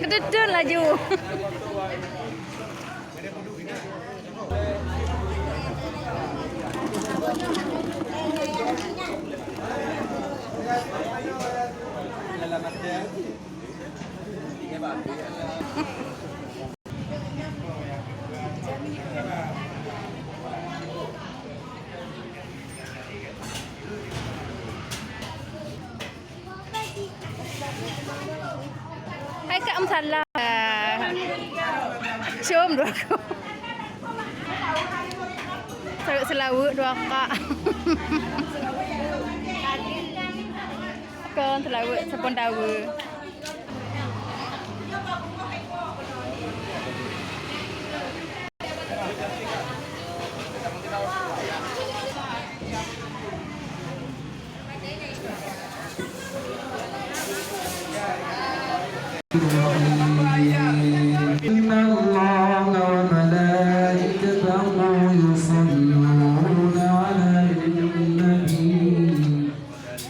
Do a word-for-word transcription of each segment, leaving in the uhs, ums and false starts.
Keudeuh-deuh laju. Hai kak, meusalah. Cium dua kali. Sawét seulaweuet dua kak. Kon seulaweuet seupon dawa. إن الله وملائكته يصلون على النبي.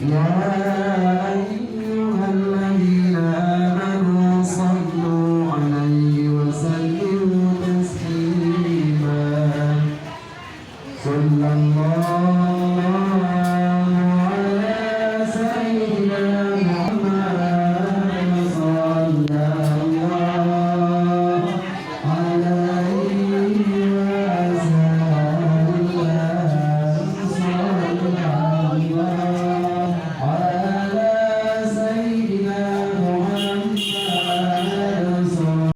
يا أيها الذين آمنوا صلوا عليه وسلموا تسليما. صلى الله على سيدنا محمد، صلى الله عليه وسلم، صلى الله على سيدنا محمد، صلى الله عليه وسلم.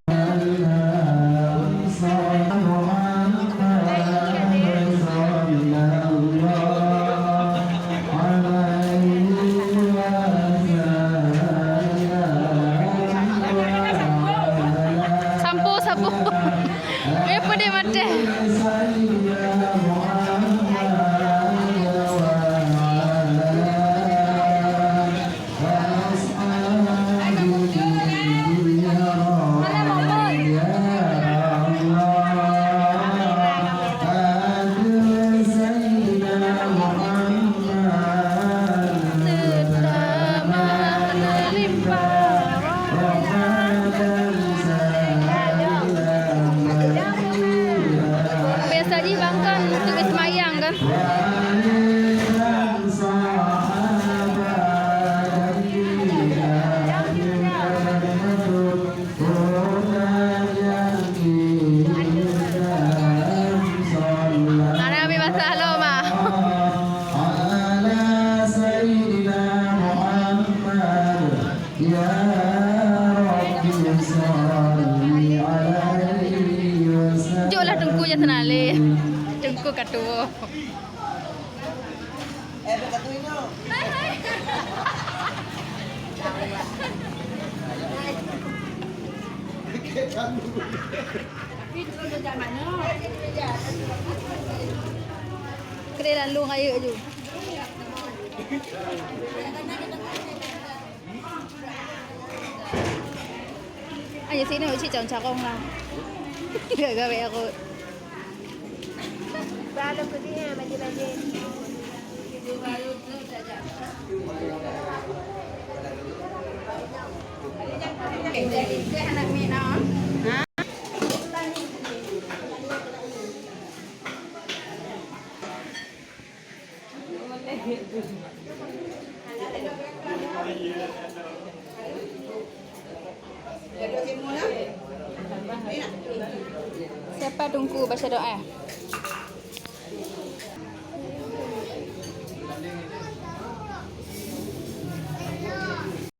Sampoe, sampoe. Eh, peudeh maté. Biasa jih bang kan untuk seumayang kan. Anak Abi basah lom ah. Ala Sayyidina Muhammad. Ya Rabbi salli alaihi wasallam. Joklah Teungku je seunaleh. Teungku ka tuwoe. Keude lalu rayeuk ju. Ayo sini, uci cong carong lah. Gak gawe aku. Baru kudinya baju-baju. Anak minum. Ha? Siapa Teungku baca doa?